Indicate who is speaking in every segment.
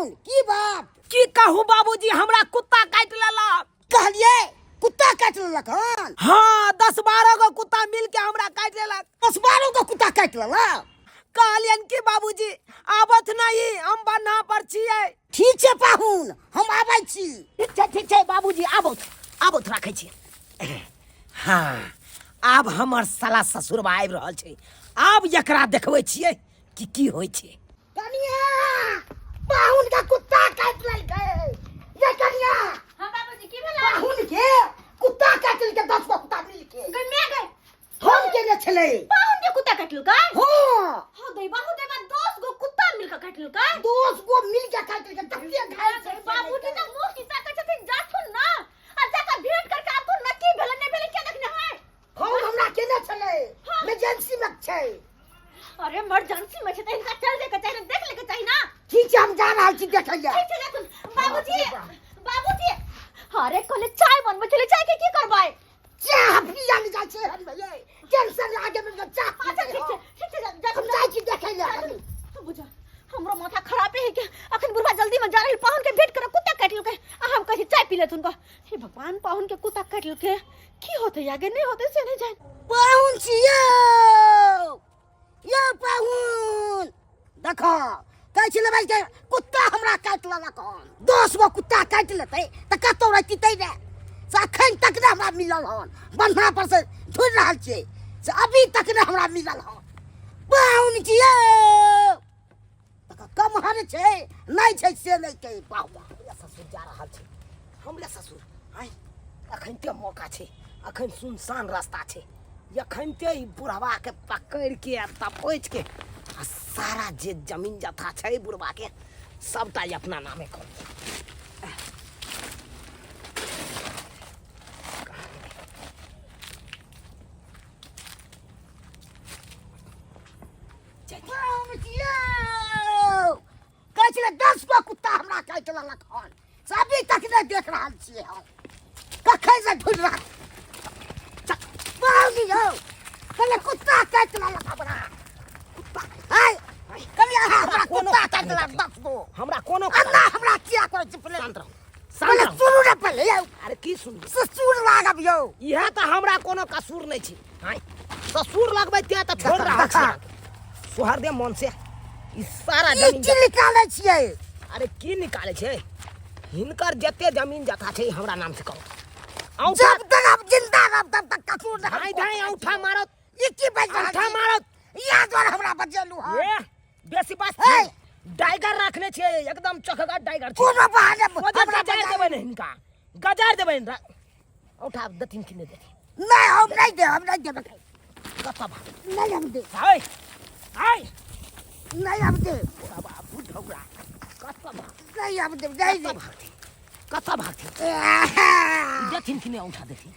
Speaker 1: पाहुन, की बात?
Speaker 2: की कहूँ बाबूजी, हमरा कुत्ता काटि लेलक।
Speaker 1: कहलिए कुत्ता काटि लेलक हन?
Speaker 2: हाँ, 10-12 गो कुत्ता मिल के हमरा काटि लेलक।
Speaker 1: 10-12 गो कुत्ता काटि लेलक?
Speaker 2: कहलियन कि बाबूजी आबत नहीं, हम बन्हा पर छियै।
Speaker 1: ठीक छै पाहुन, हम आबै छी।
Speaker 2: ठीक छै, ठीक छै बाबूजी, आबौथ आबौथ, राखै छी। हाँ, आब हमर साला ससुरबा आबि रहल छै, आब एकरा देखबै छियै कि की होइ छै।
Speaker 1: कनिया, पाहुन के कुत्ता काटि लेलकै। ये कनिया।
Speaker 3: हाँ बाबूजी, की भेलै?
Speaker 1: पाहुन के कुत्ता काटि लेलकै, 10 गो कुत्ता मिल के।
Speaker 3: गै my गै।
Speaker 1: फोन केने छलै।
Speaker 3: पाहुन के कुत्ता काटलकै?
Speaker 1: हाँ।
Speaker 3: हाँ दैबा, हो दैबा, 10 गो कुत्ता मिल के काटलकै?
Speaker 1: 10 गो मिल के काटलकै, तते घायल छै।
Speaker 3: बाबूजी तऽ मुँह सीता कहै छथिन, जाथुन ना आ जाकर भेंट करके आथुन ना, की भेलै नहि भेलै के देखने है।
Speaker 1: फोन हमरा केने छलै, इमरजेंसी में छै।
Speaker 3: अरे इमरजेंसी में छै तऽ हिनका चल जाके चाही ना, देख लेके चाही ना।
Speaker 1: ठीक छै, हम जा रहल छी देखै लए।
Speaker 3: ठीक छै, जाथुन। बाबूजी, बाबूजी, अरे कहले चाय बनबै छलै, चाय के की करबै?
Speaker 1: चाह पिया नहि जाइ छै हम, भैया टेंशन आगे में चाह।
Speaker 3: अच्छा ठीक छै, ठीक छै, जा।
Speaker 1: हम जाइ छी देखै लए।
Speaker 3: बुझा हमरो माथा खराबे है के अखन बुढ़वा जल्दी में जा रही पाहुन के भेंट कर, कुत्ता काटि लेलकै आ हम कहै छी चाय पी लेथुन। हे भगवान, पाहुन के कुत्ता काटि लेलकै, की होतै आगे नहि होतै से नहि जान।
Speaker 1: पाहुन छी यौ, यौ पाहुन, देखो कहै छलै भाइ के कुत्ता हमरा काटि लेलक हन। 10 गो कुत्ता काटि लेतै तऽ कतौ रहितै ने? से अखन तक नहि हमरा मिलल हन, बन्हा पर से ढूँढि रहल छियै, से अभी तक नहि हमरा मिलल हन। पाहुन छी यौ, कमहर छै नहि छै से नहि कही। पाहुन,
Speaker 2: हमरा ससुर जा रहल छै, हमरे ससुर। आँय, अखन ते मौका छै, अखन सुनसान रास्ता छै, एखन ते ई बुढ़वा के पकड़ि के आ तपैच के आ सारा जे जमीन जथा छै बुढ़वा के सबटा ई अपना नामे कऽ लेब।
Speaker 1: कहै छलै 10 गो कुत्ता हमरा काटि लेलक हन, से अभी तक नहि देख रहल छियै हम, कखन से ढूँढि रहल। बाबूजी यौ, कहले कुत्ता काटि लेलक हमरा। कुत्ता आइ कनि अहाँ हमरा कुत्ता काटि लेलक 10 गो।
Speaker 2: हमरा कोनो
Speaker 1: अन्ना हमरा किया करै छी? पहिले
Speaker 2: शांत रहू,
Speaker 1: पहिले
Speaker 2: शांत रहू।
Speaker 1: सुनू ने पहिले यौ।
Speaker 2: अरे की सुनू?
Speaker 1: ससुर लागब यौ।
Speaker 2: इएह तऽ हमरा कोनो कसूर नहि छै। आँय, ससुर लगबै तें तऽ छोड़ि रहल छी अहाँके। सोहर दे मन से ई सारा
Speaker 1: ई
Speaker 2: जमीन
Speaker 1: की निकालै छियै?
Speaker 2: अरे की निकालै छै, हिनकर जते जमीन जथा छै हमरा नाम से करू। औंठा
Speaker 1: जब तक हम जिंदा रहब तब तक कसूर नहि।
Speaker 2: धाँइ धाँइ औंठा मारत।
Speaker 1: ई की बाजि रहल
Speaker 2: औंठा
Speaker 1: छी?
Speaker 2: मारत।
Speaker 1: इएह दुआरे हमरा बजेलू हन।
Speaker 2: ए, बेसी बात
Speaker 1: ए!
Speaker 2: डाइगर राखने छियै, एकदम चखगर डाइगर छै।
Speaker 1: कोनो बहाने
Speaker 2: ओजे
Speaker 1: हमरा
Speaker 2: गजार
Speaker 1: बजा
Speaker 2: देबै ने हिनका, गजार देबै ने। औंठा देथिन कि नहि देथिन?
Speaker 1: नहि, हम नहि देब, हम नहि देब।
Speaker 2: कतऽ भाग?
Speaker 1: नहि हम देब।
Speaker 2: आइ आइ
Speaker 1: नहि हम देब।
Speaker 2: बाबा बुढ़ौरा, कतऽ भाग?
Speaker 1: नहि हम देब, नहि
Speaker 2: कतऽ
Speaker 1: देब।
Speaker 2: भागथिन, कतऽ भागथिन? देथिन कि नहि औंठा देथिन?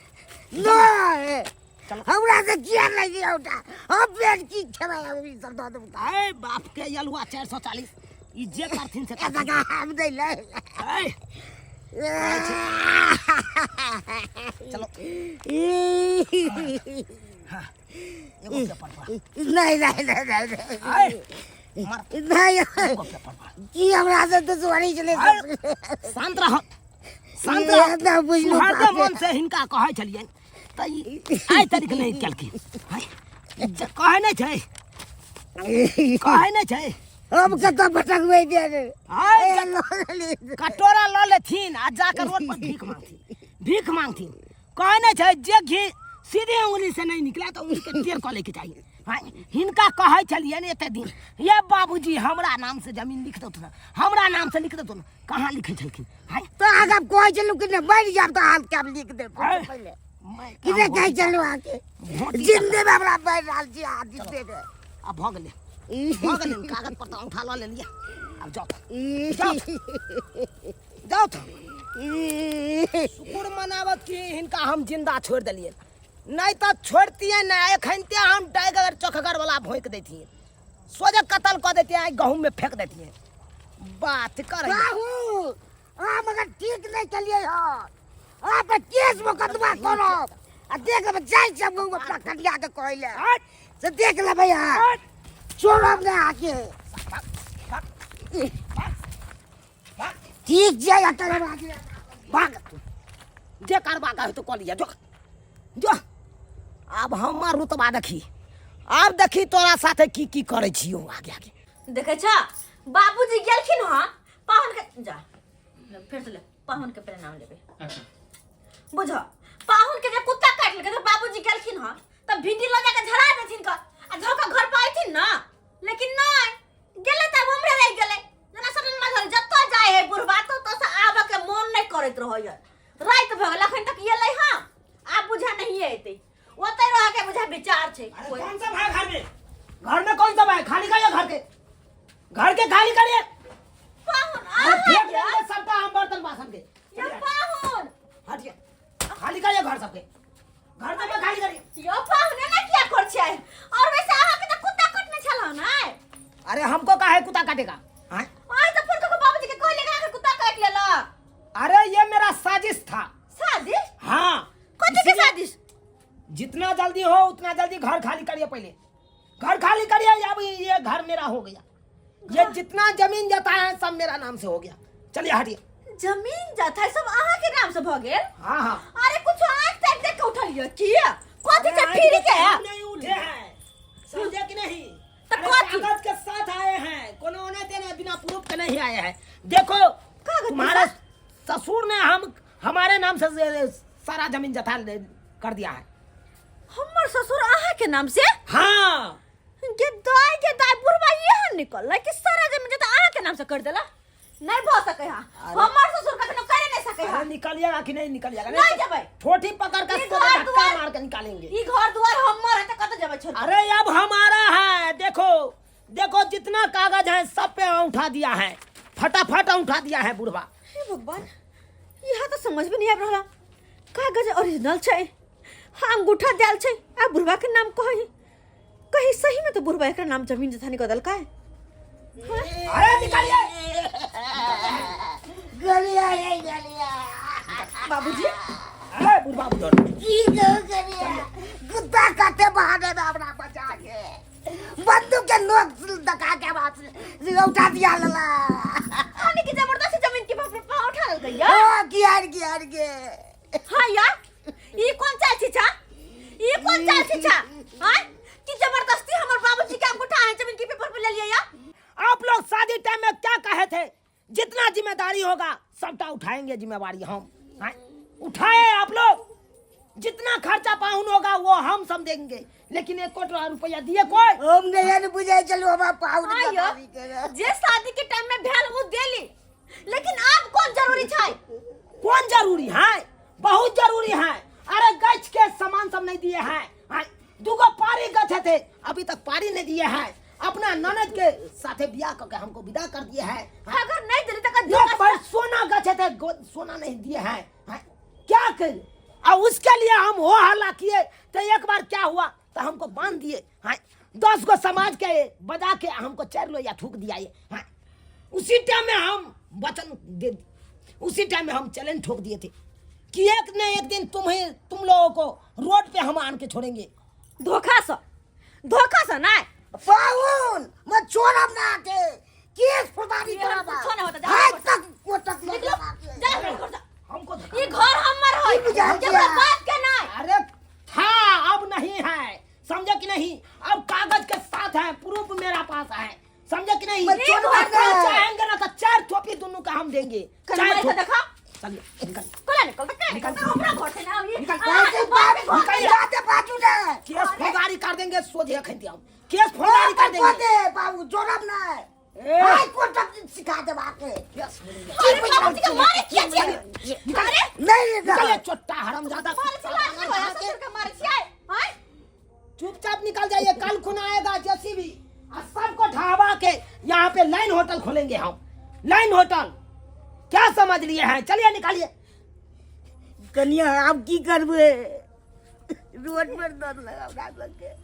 Speaker 1: नहि।
Speaker 2: चलो।
Speaker 1: हमरा से किया नहि दिया औंठा? हम पेट की खेबै? हम ई सब दऽ देब।
Speaker 2: आइ बाप के अलुआ 440, ई जे करथिन से करथिन।
Speaker 1: एतऽ हम नहि ले।
Speaker 2: आइ चलो। हाँ, एगो पेपर पर।
Speaker 1: नहीं नहीं नहीं नहीं नहीं।
Speaker 2: आइ मार।
Speaker 1: नहीं।
Speaker 2: एगो पेपर पर।
Speaker 1: की हमरा से दुश्मनी छलै?
Speaker 2: शांत रह, शांत
Speaker 1: ये
Speaker 2: रह।
Speaker 1: तऽ बुझलहुँ
Speaker 2: सुहार्दे
Speaker 1: बाप।
Speaker 2: मन से हिनका कहै छलियनि तऽ ई आइ तक नहि केलखिन। आइ, जे कहै नहि छै, कहै नहि छै।
Speaker 1: हम कतऽ भटकबै दे रे?
Speaker 2: आइ कटोरा लऽ लेथिन आ जाके रोड पर भीख मांगथिन, भीख मांगथिन। कहै नहि छै जे घी सीधे उंगली से नहीं निकला तऽ उंगली के टेढ़ कऽ लैके चाही। आँय, हिनका कहै छलियनि एते दिन, ये बाबूजी हमरा नाम से जमीन लिख देथुन, हमरा नाम से लिख देथुन, कहाँ लिखै छलखिन? आँय,
Speaker 1: तऽ अहाँ कहै छलहुँ कि नहि मरि जायब तऽ अहाँ के हम लिख देब।
Speaker 2: आँय।
Speaker 1: पहिले
Speaker 2: मैं
Speaker 1: कि नहि कहै छलहुँ अहाँके?
Speaker 2: भोटी
Speaker 1: जिन्दे मे हमरा मरि रहल छी अहाँ जिन्दे मे।
Speaker 2: आब भऽ गेलै, भऽ गेलै, कागज पर तऽ औंठा लऽ लेलियै, आब जाउ, जाउ, जाउ। शुक्र मनाबत कि हिनका हम जिंदा छोड़ि देलियै, नहि तऽ छोड़तियै नहि, एखनते हम टाइगर चौखगर वाला भोंकि दैतियै, सोझे कतल कऽ दैतियै, आइ गहूँममे फेंक दैतियै। बात करै
Speaker 1: बाबू, अहाँ मगर ठीक नहि केलियै हन। अहाँ पर केस मोकदमा करब आ देख लेबै। जाइ छी हम अपना कनिया के कहै लए, से देख लेबै अहाँ, छोड़ब नहि अहाँके। ठीक छै हटल हम आगे
Speaker 2: भाग तू। जे करबा के हेतौ कऽ लिअ जो जो आब हमर रुतबा देखी आब देखी तोरा साथे की की करै छियौ आगे आगे
Speaker 3: देखै छ बाबूजी गेलखिन हँ पाहुन के जा ले, फेर से ले पाहुन के प्रणाम लेबै बुझ पाहुन के जे कुत्ता काटि लेलकै तऽ बाबूजी गेलखिन हँ तऽ भिंडी लऽ जाके झड़ा देथिन कऽ आ धऽ कऽ घर पर अयथिन ने लेकिन नहि गेलै तऽ आब हमरे रहि गेलै जेना सटन मजर जतऽ जाइ है बुढ़बा तो तो से आबऽ के मोन नहि करैत रहैए राति भऽ गेल अखन तक एलै हँ आब बुझा नहीं एतै ओतै रहऽ के बुझा विचार छै
Speaker 2: अरे कौन सब है घर में घर में कौन सब है खाली करिए घर के घर के खाली करिए
Speaker 3: पाहुन
Speaker 2: अरे
Speaker 3: आ
Speaker 2: फेंक देंगे सबटा हम बर्तन बासन के
Speaker 3: यो पाहुन
Speaker 2: हटिए खाली करिए घर सबके घर सबके खाली करिए
Speaker 3: यो पाहुन एना किया कर छै और वैसे अहाँ के तऽ कुत्ता कटने छल ने
Speaker 2: अरे हमको काहे कुत्ता काटेगा हाँ?
Speaker 3: आइ तऽ फोन कऽ के बाबूजी के कहलियै कि अहाँके कुत्ता काटि लेलक
Speaker 2: अरे ये मेरा साजिश था
Speaker 3: साजिश
Speaker 2: हाँ
Speaker 3: कथी के
Speaker 2: इसीलिए
Speaker 3: साजिश
Speaker 2: जितना जल्दी हो उतना जल्दी घर खाली करिए पहले घर खाली करिए अब ये घर मेरा हो गया ये जितना जमीन जाता है सब मेरा नाम से हो गया चलिए हटिए
Speaker 3: जमीन जाता है सब अहाँ के नाम से भ गेल
Speaker 2: हाँ हाँ
Speaker 3: अरे कुछ आँख ताक देख के उठलियै की कथी छै फिर के
Speaker 2: हम नहीं उठे हैं समझे कि नहीं
Speaker 3: तो
Speaker 2: अरे
Speaker 3: कथी?
Speaker 2: कागज के साथ आए हैं कोनो ने देने बिना प्रूफ के नहीं आए हैं देखो
Speaker 3: कागज के
Speaker 2: तुम्हारे ससुर ने हम हमारे नाम से सारा जमीन जथा कर दिया है
Speaker 3: हमर ससुर अहाँ के नाम से
Speaker 2: हाँ
Speaker 3: गे दाई गे दाई बुढ़वा इहे निकललै कि सारा जमीन जथा अहाँ के नाम से कर देला नहीं भऽ सकै हा हमर ससुर कखनो करे नहीं सकै हा
Speaker 2: अरे निकलिएगा कि नहीं निकलिएगा
Speaker 3: नहीं जेबै
Speaker 2: ठोठी पकड़ कर
Speaker 3: ई
Speaker 2: सोने
Speaker 3: घर
Speaker 2: धक्का
Speaker 3: दुआर-
Speaker 2: मार के निकालेंगे
Speaker 3: ई घर दुआर हमर है त कत जेबै छोड़
Speaker 2: अरे अब हमारा है देखो देखो जितना कागज है सब पे उठा दिया है फटाफट उठा दिया है बुढ़वा
Speaker 3: हे भगवान यहाँ तो समझ में नहीं आबि रहला कागज ओरिजिनल छै हाँ अंगूठा देल छै आ बुढ़वा के नाम कही कहीं सही में तो बुढ़वा एकरा नाम जमीन जथा निकल देलकै
Speaker 2: अरे निकालिए
Speaker 1: गलिया ये गलिया
Speaker 3: बाबूजी
Speaker 2: अरे बुढ़वा उधर
Speaker 1: की गो गलिया कुत्ता काटे बहाने में हमरा बचा के बंदूक के नोक दका के बात से उठा दिया लला
Speaker 3: हमने की जबरदस्ती जमीन के बाप रे पाँव उठा लेलकै या
Speaker 1: ओ गियार गियार के
Speaker 3: हाँ यार ई कौन चाल छी छा ई कौन चाल छी छा हां कि जबरदस्ती हमर बाबूजी के अंगूठा है जमीन के पेपर पे ले लिया या
Speaker 2: आप लोग शादी टाइम में क्या कहे थे जितना जिम्मेदारी होगा सबटा उठाएंगे जिम्मेवारी हम हैं? उठाए आप लोग जितना खर्चा पाहुन होगा वो हम सब देंगे लेकिन एक करोड़ रुपया दिए कोई
Speaker 1: हम नहीं ने बुझाई चलू हमरा पाहुन
Speaker 3: हाँ
Speaker 1: के
Speaker 3: यो,
Speaker 1: शादी के
Speaker 3: जे शादी के टाइम में भेल वो देली लेकिन आब कौन जरूरी छै
Speaker 2: कौन जरूरी है बहुत जरूरी है अरे गछ के सामान सब नहीं दिए हैं हाँ, दूगो पारी गछे थे अभी तक पारी नहीं दिए हैं अपना ननद के साथे बियाह करके हमको विदा कर दिए हैं हाँ,
Speaker 3: अगर नहीं देली त
Speaker 2: एक बार सोना गछे थे सोना नहीं दिए हैं हाँ, क्या करें और उसके लिए हम हो हल्ला किए तो एक बार क्या हुआ तो हमको बांध दिए हाँ 10 गो समाज के बजा के हमको चार लोहिया थूक दिया ये हाँ उसी टाइम में हम वचन दे उसी टाइम में हम चैलेंज ठोक दिए थे कि एक न एक दिन तुम्हें तुम लोगों को रोड पे हम आन के छोड़ेंगे
Speaker 3: धोखा से धोखा से नहीं
Speaker 1: पाहुन मैं छोड़ब ना के केस फुर्दारी
Speaker 3: ये हम
Speaker 1: करब
Speaker 3: कुछो नहीं होता, जा
Speaker 1: हाथ
Speaker 3: घर
Speaker 1: तक कोटक
Speaker 3: निकलो जा घर से
Speaker 2: हमको धक्का
Speaker 3: ई घर हमर है
Speaker 1: ई बुझा
Speaker 3: केकरो
Speaker 1: गया।
Speaker 3: बाप के नहीं
Speaker 2: अरे था अब नहीं है समझे कि नहीं अब कागज के साथ है प्रूफ मेरा पास है समझे कि नहीं
Speaker 1: मैं छोड़
Speaker 2: और
Speaker 1: दूंगा।
Speaker 2: कल चाहेंगे ना तो चार थोपी दोनों का हम देंगे
Speaker 3: कल
Speaker 2: चार
Speaker 3: मार के
Speaker 2: थोपी।
Speaker 3: देखा
Speaker 2: चलिए निकल
Speaker 3: कोला निकल त
Speaker 2: निकल।
Speaker 3: निकल हमरा घर से ना ई
Speaker 2: निकल।
Speaker 1: ऐसे बाप
Speaker 2: निकल।
Speaker 1: जाते बाजू ना
Speaker 2: केस फौजदारी कर देंगे सोझे खैती हम केस फौजदारी कर देंगे
Speaker 1: दे बाबू जोड़ब ना
Speaker 2: ए।
Speaker 1: हाई कोर्ट तक सिखा देब आके
Speaker 2: केस बोलेंगे।
Speaker 3: अरे बाबूजी के मारे किया छियै
Speaker 2: निकल
Speaker 3: अरे
Speaker 1: नहीं
Speaker 2: निकल ये चोट्टा हरामजादा
Speaker 3: मारे छियै लाज नहीं होया ससुर के मारे छियै हैं
Speaker 2: चुपचाप निकल जाइए कल खुना आएगा जेसीबी और सबको ढाबा के यहाँ पे लाइन होटल खोलेंगे हम लाइन होटल क्या समझ लिए हैं चलिए निकालिए
Speaker 1: कनिया आब की करबै रोड पर दर लगा हमरा सबके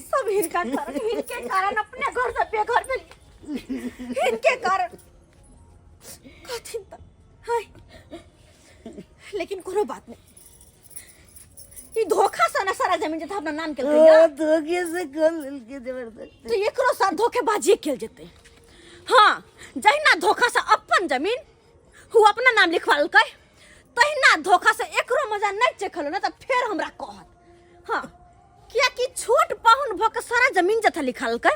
Speaker 3: सब हिनका कारण हिनके कारण अपने घर से बेघर भेल हिनके कारण कहथिन त हाय लेकिन कोनो बात नहीं ई धोखा से ना सारा जमीन जथा अपना नाम केलकै या
Speaker 1: धोखे से कर लेलकै जबरदस्ती
Speaker 3: तो एकरो साथ धोखेबाजी केल जेतै हाँ जहिना धोखा से अपन जमीन हु अपना नाम लिखवालकै तहिना धोखा से एकरो मजा नहीं चखलो ना तऽ फेर हमरा कहत। हाँ, कियाकि छोट पाहुन भऽ के सारा जमीन जथा लिखालकै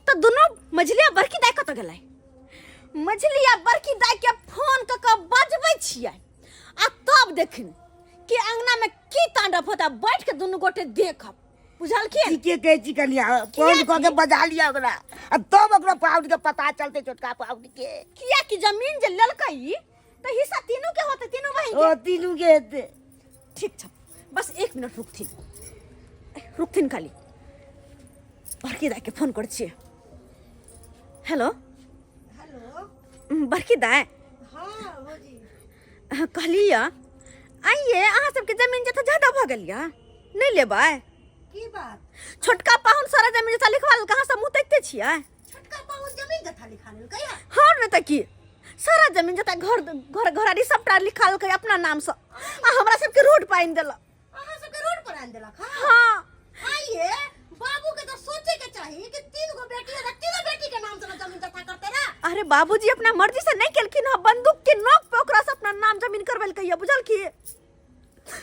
Speaker 3: तऽ दुनू मझलिया बड़की दाइ कतऽ गेलै? मझलिया बड़की दाइ के फोन कऽ के बजबै छियै आ तब देखिन कि अंगना में की तांडव होता, बैठ के दुनू गोटे देखब। बुझलखिन?
Speaker 1: ठीके कहै छी कनिया, फोन कऽ के बजा लिया ओकरा आ तब ओकरा पाउड के पता चलतै, छोटका पाउड के।
Speaker 3: कियाकि जमीन जे लेलकै तऽ हिस्सा तीनू के होतै, तीनू बहिन के।
Speaker 1: ओ तीनू के हेतै।
Speaker 3: ठीक छ, बस 1 मिनट रुकथिन, रुकथिन खाली। बड़की दाई के फोन करै छियै। हेलो।
Speaker 1: हेलो।
Speaker 3: बड़की दाई।
Speaker 1: हाँ भौजी।
Speaker 3: कहली या आइए अहाँ सबके जमीन जथा ज्यादा भऽ गेल या, नहीं लेबै?
Speaker 1: की बात?
Speaker 3: छोटका पाहुन सारा जमीन जथा लिखवा लेलकै, अहाँ सब मुँह तकिते छियै?
Speaker 1: छोटका पाहुन जमीन जथा लिखा लेलकै?
Speaker 3: हाँ ने तऽ की, सारा जमीन जथा घर घर घरारी सबटा लिखा लेलकै अपना नाम से, आ हमरा सबके रोड पर आनि देलक।
Speaker 1: अहाँ सबके रोड पर आनि देलक? हाँ।
Speaker 3: हाँ।
Speaker 1: आइए बाबू के तो सोचे के चाहिए कि 3 गो बेटी है, तीनों बेटी के नाम से जमीन जथा करते ना।
Speaker 3: अरे बाबूजी अपना मर्जी से नहीं केलखिन हँ, बंदूक के नोक पे ओकरा से अपना नाम जमीन करबेलकै हँ, बुझलखिन?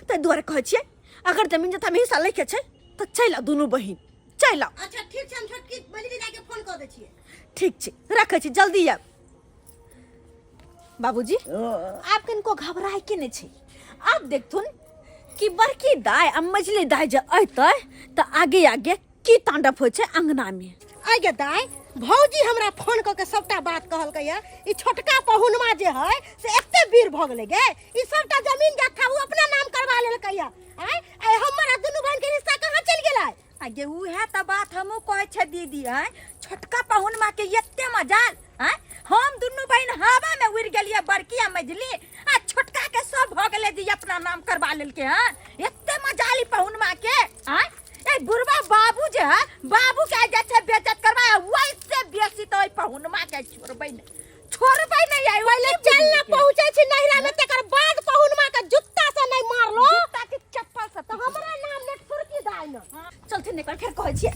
Speaker 3: ताहि दुआरे कहै छियै अगर जमीन जथा में हिस्सा लैके छै तऽ चलि आउ दुनू बहिन, चलि आउ।
Speaker 1: अच्छा ठीक छै, हम छोटकी मझली दाइ के फोन कऽ दै छियै।
Speaker 3: ठीक छै, रखै छी, जल्दी आयब। बाबूजी आब कनिको घबराए के नहि छै, आब देखथुन कि बड़की दाइ आ मझली दाइ जे अयतै तऽ आगे आगे की तांडव होइ छै अंगना में।
Speaker 1: आइ गे दाइ, भौजी हमरा फोन कऽ के सबटा बात कहलकै या, ई छोटका पहुनमा जे है से एते वीर भऽ गेलै गे, ई सबटा जमीन जथा उ अपना नाम करवा लेलकै या। आइ आइ हमर आ दुनू बहिन के रिश्ता कहाँ चलि गेलै?
Speaker 4: आगे उहे तऽ बात हमहूँ कहै छै दीदी, आँय छोटका पहुनमा के एते मजाल, आँय हम दुनू बहिन हवा में उड़ि गेलियै बड़की आ मझली, आ छोटका के सब भऽ गेलै जे अपना नाम करवा लेलकै। हँ एते मजाल ई पहुनमा के। आँय ए बुढ़वा बाबू जे है, बाबू के जे छै बेइज्जत करवा, वैसे बेसी तऽ ओहि पहुनमा के छोड़बै नहि, छोड़बै नहि। आइ
Speaker 1: पहिले चल ना पहुँचै छी नैहरा में, तकर बाद पहुनमा के जुत्ता से नहीं मारलो,
Speaker 4: जुत्ता के चप्पल से
Speaker 1: तऽ हमरा नाम ने सुरकी दाइ न।
Speaker 3: चलथिन एक बार फेर कहै छियै,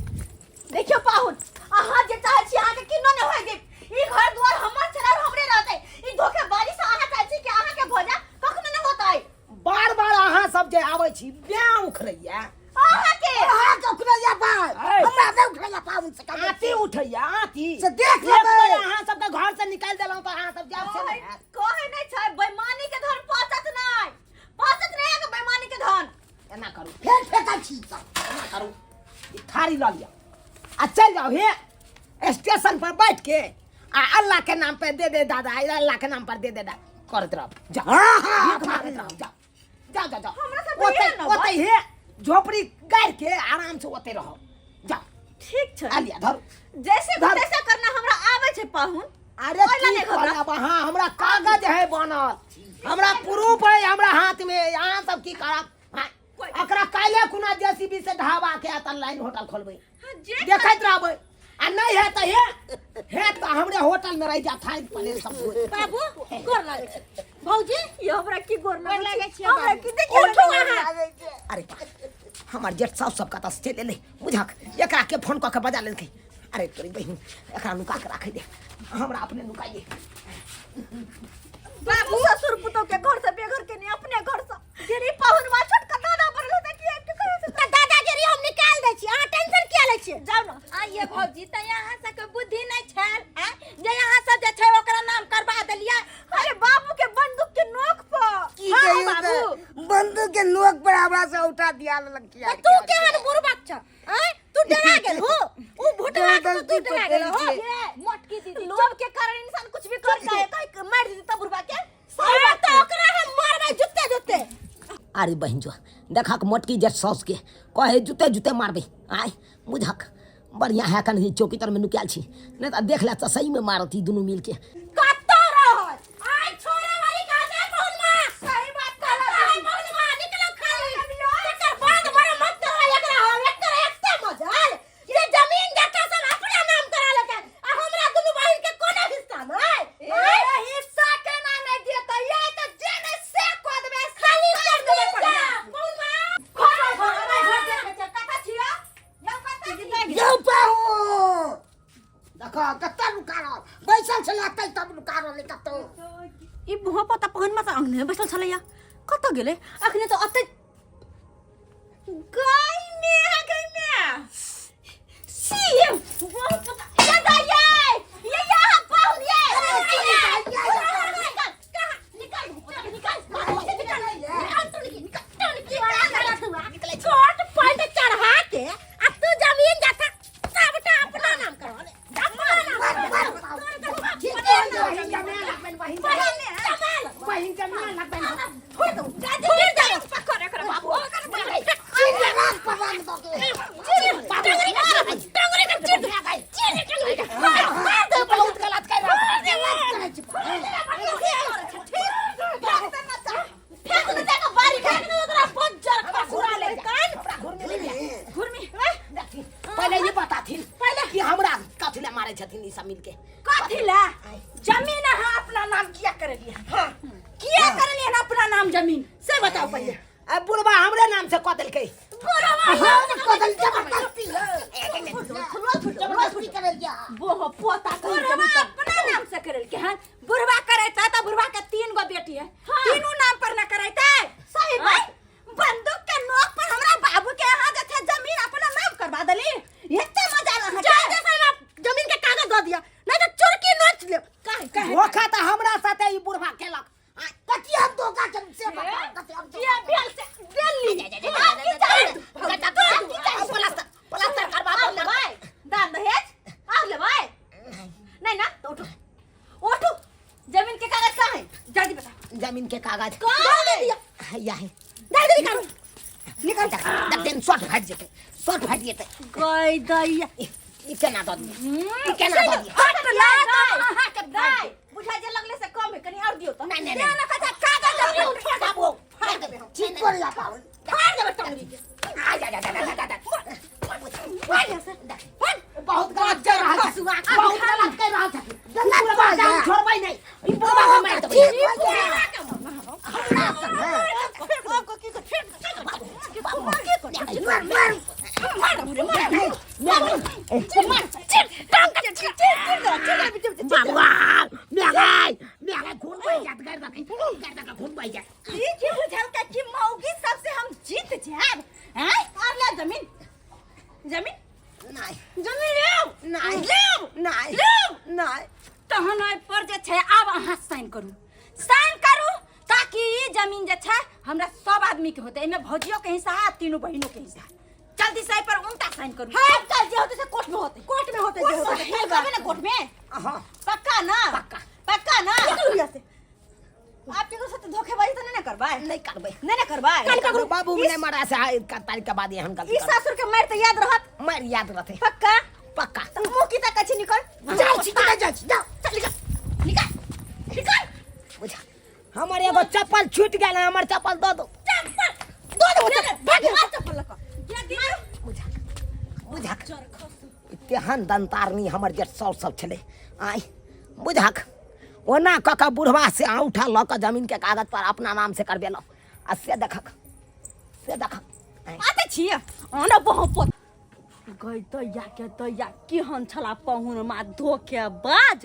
Speaker 3: देखियौ पाहुन, अहाँ जे चाहै छी अहाँके किन्नो नहि होय देब। ई घर दुआर हमर छलै और हमरे रहतै। ई धोखेबाजी से अहाँ चाहै छी कि अहाँके भऽ जाय, कखनो नहि होतै।
Speaker 2: बार बार अहाँ सब जे आबै छी ब्याह उखड़ैया।
Speaker 3: अहाँके
Speaker 1: अहाँके उखड़ैया बाल,
Speaker 2: ऐ।
Speaker 1: हमरा नहि उखड़ैया पाहुन से कहियो।
Speaker 2: आँती उठैया, आँती
Speaker 1: से देख
Speaker 2: एक बेर
Speaker 1: लेबै।
Speaker 2: अहाँ सबके घर से निकालि देलहुँ तऽ अहाँ सब जायब से नहि हैत।
Speaker 3: कहै नहि छै बेईमानी के धन पचत नहि, पचत नहि अहाँके बेईमानी के धन।
Speaker 2: एना करू,
Speaker 1: फेर फेकै छी सब।
Speaker 2: एना करू, ई थारी लऽ लिअ आ चलि जाउ हे स्टेशन पर बैठ के आ अल्लाह के नाम पे दे दे दादा, अल्लाह के नाम पर दे दे दादा करैत रहब। जाउ,
Speaker 1: हाँ, हाँ,
Speaker 2: भीख मांगैत रहब। जाउ जाउ जाउ जाउ।
Speaker 3: हमरा सब
Speaker 2: ओतै
Speaker 3: इएह न
Speaker 2: ओतै हे झोपड़ी गाड़ि के आराम से ओतै रहब। जाउ।
Speaker 3: ठीक छै।
Speaker 2: आ लिअ धरू।
Speaker 3: जैसे
Speaker 2: धरू।
Speaker 3: तैसे करना हमरा आबै छै पाहुन।
Speaker 2: अरे
Speaker 3: ओहि लए
Speaker 2: की
Speaker 3: नहि घबरा।
Speaker 2: करब अहाँ, हमरा कागज है बनल, हमरा प्रूफ है हमरा हाथ में, अहाँ सब की करब? हाँ, एकरा काल्हि खुना जेसीबी से ढाबा के आ लाइन होटल खोलबै,
Speaker 3: हाँ, जे
Speaker 2: देखैत रहबै। आ नहीं है तऽ हे हे तऽ हमरे होटल में रहि जा, थाली पनीर सब होय।
Speaker 1: बाबू गोर लागै छै। भौजी
Speaker 3: ये हमरा की गोर
Speaker 4: गोर लागै छियै
Speaker 3: हमरा
Speaker 4: बाबू।
Speaker 3: की देखियौ
Speaker 1: उठू अहाँ।
Speaker 2: अरे बा, हमर जेठ साउस सब कतऽ से चलि एलै बुझक, एकरा के फोन कऽ के बजा लेलकै। अरे तोरी बहिन, एकरा नुका के राखै दे, हमरा अपने नुकाइए।
Speaker 3: बाबू ससुर पुतोह के घर से बेघर के नहीं, अपने घर से गिरी पाहुनवा छोटका दादा पर लेता कि आबि के कहै छै।
Speaker 1: तऽ दादागिरी हम निकालि दै छी, अहाँ टेंशन किया लै छियै?
Speaker 3: जाउ ने।
Speaker 4: आइए भौजी, तऽ अहाँ सबके बुद्धि नहि छल, आँय? जे अहाँ सब जे छै ओकरा नाम करवा देलियै।
Speaker 3: अरे बाबू के बंदूक के नोक पर।
Speaker 1: की
Speaker 3: हाँ,
Speaker 1: कहियौ
Speaker 3: बाबू।
Speaker 1: तऽ बंदूक के नोक पर हमरा से औटा दिया लेलक। किया तू केहन बुड़बक छ? आँय, तू डरा गेल हो? उ भुटवा के तो तू डरा गेल हो?
Speaker 4: मोटकी दीदी,
Speaker 3: लोभ के कारण इंसान कुछ भी कर जाए, कहीं मार दी तब बुढ़वा के।
Speaker 1: सही बात, तऽ ओकरा हम मारबै जुत्ते जुत्ते।
Speaker 2: अरे बहिन जो देखक मोटकी जेठ साउस के कहे जुते जुते मारबै। आय बुझक बढ़िया है कनि चौकी तर में नुकायल छी, नहीं तऽ देख ले तऽ सही में मारत ई दुनू मिल के।
Speaker 1: कतौ रहत आइ छोड़े वाली काज है पहुनमा। सही बात कहला है पहुनमा, निकलो खाली। तकर बाद बड़ा मत करवा एकरा, हम एकर एते मजाल जे जमीन जथा सब अपना नाम करा लेतै आ हमरा दुनू बहिन के कोनो हिस्सा नै।
Speaker 4: ए हिस्सा केना नै देतै? ये तऽ जे नै से कऽ देबै,
Speaker 1: खाली
Speaker 4: कर देबै।
Speaker 1: जमीन
Speaker 4: बढ़िया।
Speaker 1: जा पहुनमा।
Speaker 4: घर घर घर देखै छै, कतऽ छियै यौ, कतऽ छियै?
Speaker 1: यौ पाहुन, देखो कतऽ नुका रहल बैसल छलै। रहतै तब नुका रहलै कतौ।
Speaker 3: ई भों पता पहन में तऽ अंगने बैसल छलैया, कतऽ गेलै अखने तऽ अतै। गई में गई में सी भों पता ये दाई ये ये यहाँ पाहुन ये निकल निकल निकल निकल निकल छोट पैंट चढ़ा के आ तू जमीन जाता सबटा अपना नाम करवा ले, अपना नाम करवा।
Speaker 1: ठीक है, बहिन बहिन जमीन लगबैन।
Speaker 3: छोड़ दो, छोड़ दो, पकड़ एकरा बाबू।
Speaker 1: चिल्ला पवन दो के
Speaker 3: टंगरी का चीर दे, चीर दे टंगरी का, मार दे।
Speaker 2: बहुत गलत कर रहा।
Speaker 1: करै छी।
Speaker 2: पहिले ई बताथिन पहिले कि हमरा कथी ले मारै छथिन ई सब मिलके?
Speaker 4: कथी ला जमीन अहाँ अपना नाम किया करेलिए? हाँ, किया करेलिए हन अपना नाम जमीन, से बताओ पहिले।
Speaker 2: अब बुढ़वा हमरे नाम से कऽ देलकै।
Speaker 1: हम कदल जबरदस्ती जबरदस्ती करलिया।
Speaker 4: बुढ़वा अपना नाम से करेलके हन। बुढ़वा करेता त बुढ़वा के 3 गो बेटी है, तीनों नाम पर न करेता।
Speaker 3: सही बात।
Speaker 4: बंदूक के नोक पर हमरा बाबू के यहाँ जे छै जमीन अपना नाम करवा देली, एते मजा अहाँ के।
Speaker 3: जमीन के कागज दऽ दिया, नहीं तो चुरकी नोच ले।
Speaker 4: काहे काहे
Speaker 2: धोखा तऽ हमरा साथे ई बुढ़वा केलक।
Speaker 1: कथी हम धोखा केलहुँ से बताउ, कथी हम धोखा
Speaker 3: किया भेल से देली? आब की चाही?
Speaker 2: प्लास्टर प्लास्टर करवा
Speaker 3: आब लेबै दान दहेज? आब लेबै नहीं ना तो उठो उठो। जमीन के कागज कहाँ है, जल्दी बताओ।
Speaker 2: जमीन के कागज
Speaker 3: कहाँ दे दिया?
Speaker 2: हैया है।
Speaker 3: जल्दी निकालो।
Speaker 2: निकाल देख देख देन, शॉर्ट फाटि जेतै, शॉर्ट फाटि जेतै।
Speaker 3: गई दैया।
Speaker 2: ई केना दऽ दियै, ई केना दऽ दियै?
Speaker 4: हट ला तऽ अहाँ के
Speaker 3: दाई बुझा जे लगले से कम है, कनी और दियो तो।
Speaker 2: नहीं, नहीं,
Speaker 4: दे ना कथा कागज जमीन उठा
Speaker 2: बाबू फाड़ देबै हम।
Speaker 1: ठीक करला पाहुन।
Speaker 3: फाड़ देबै टंगरी के।
Speaker 2: आ जा जा जा जा जा जा।
Speaker 3: फाड़।
Speaker 2: बहुत गलत कर रहल छथिन, बहुत गलत कर रहल छथिन।
Speaker 1: गलत
Speaker 2: बुढ़वा
Speaker 1: कर
Speaker 2: जान छोड़बै नहि, ई बुढ़वा के मारि देबै।
Speaker 1: ठीक हो गया। मार मार।
Speaker 2: बाबुआ मेगाय मेगाय खून बहि जायत, गर्दा के गर्दा के खून बहि जायत।
Speaker 4: ई की बुझलकै कि मौगी सबसे हम जीत जायब? हैं,
Speaker 3: और ले जमीन, जमीन।
Speaker 2: नहि।
Speaker 3: जमीन लेब।
Speaker 2: नहि।
Speaker 3: लेब।
Speaker 2: नहि।
Speaker 3: लेब।
Speaker 2: नहि।
Speaker 4: तहन ओहि पर जे छै आब अहाँ साइन करू, साइन करू ताकि ई जमीन जे छै हमरा सब आदमी के होतै, एहिमे भौजियो के हिस्सा है आ तीनू बहिनो के हिस्सा है। जल्दी से एहि पर उनटा साइन करू।
Speaker 3: हाँ, कल जे होतै से कोर्ट में होतै, कोर्ट में होतै जे होतै। कल करबै ना कोर्ट में?
Speaker 2: हाँ।
Speaker 3: पक्का ना?
Speaker 2: पक्का।
Speaker 3: पक्का ना? निकलू यहाँ से। आप केकरो साथ धोखेबाजी तो नहीं ना करबै?
Speaker 2: नहीं करबै।
Speaker 3: नहीं ना करबै?
Speaker 2: कल ककरो बाबू में नहीं मरा से आइ का तारीख के बाद एहन गलती
Speaker 3: ई
Speaker 2: करबै।
Speaker 3: सासुर के मार तो याद रहत?
Speaker 2: मारि याद रहतै।
Speaker 3: पक्का?
Speaker 2: पक्का।
Speaker 3: तो मुँह की तक अछि, निकल।
Speaker 1: जाइ छी कि नहि जाइ छी, जाउ।
Speaker 3: चल निकल निकल निकल।
Speaker 2: बुझा हमर एगो चप्पल छूटि गेल है, हमर चप्पल दऽ दो।
Speaker 3: चप्पल दो दो, चप्पल भाग मार चप्पल लक।
Speaker 2: बुझा बुझा तेहन दंतारनी हमर जे साउस सब छलै आइ बुझक ओना कऽ कऽ बुढ़वा से औंठा लऽ कऽ जमीन के कागज पर अपना नाम से करबेलहुँ आ से देखक से देखक आँय।
Speaker 3: आते छियै आना बहुत गई दैया के दैया केहन छला पहुन मा धोखेबाज।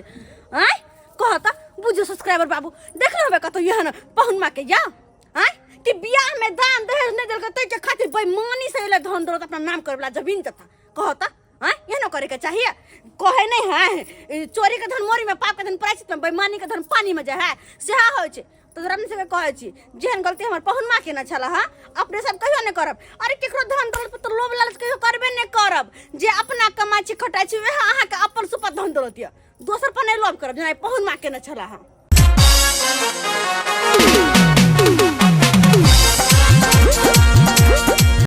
Speaker 3: आँय कह त बुझो सब्सक्राइबर बाबू, देखने होबे कतौ एहन पहुन मा के या? आँय कि बियाह में दान दहेज नहीं देलकै तै के खातिर बेईमानी से एलै धन दौलत अपना नाम करे वाला जमीन तथा। कह त आँय एहनो करे के चाहिए? कहे नहीं है चोरी के धन मोरी में, पाप के धन प्रायश्चित में, बेईमानी के धन पानी में जाए है, सेहा होइ छै। तऽ तोरा अपने सबके कहै छी जेहन गलती हमर पहुन माँ केने छल हँ अपने सब कहियो नहि करब। अरे केकरो धन दौलत पर तऽ लोभ लालच कहियो करबे नहि करब। जे अपना कमाइ छी खटाइ छी वएह अहाँके अपन सुपत धन दौलत यऽ, दोसर पर नहि लोभ करब जेना पहुन माँ केने छल हँ।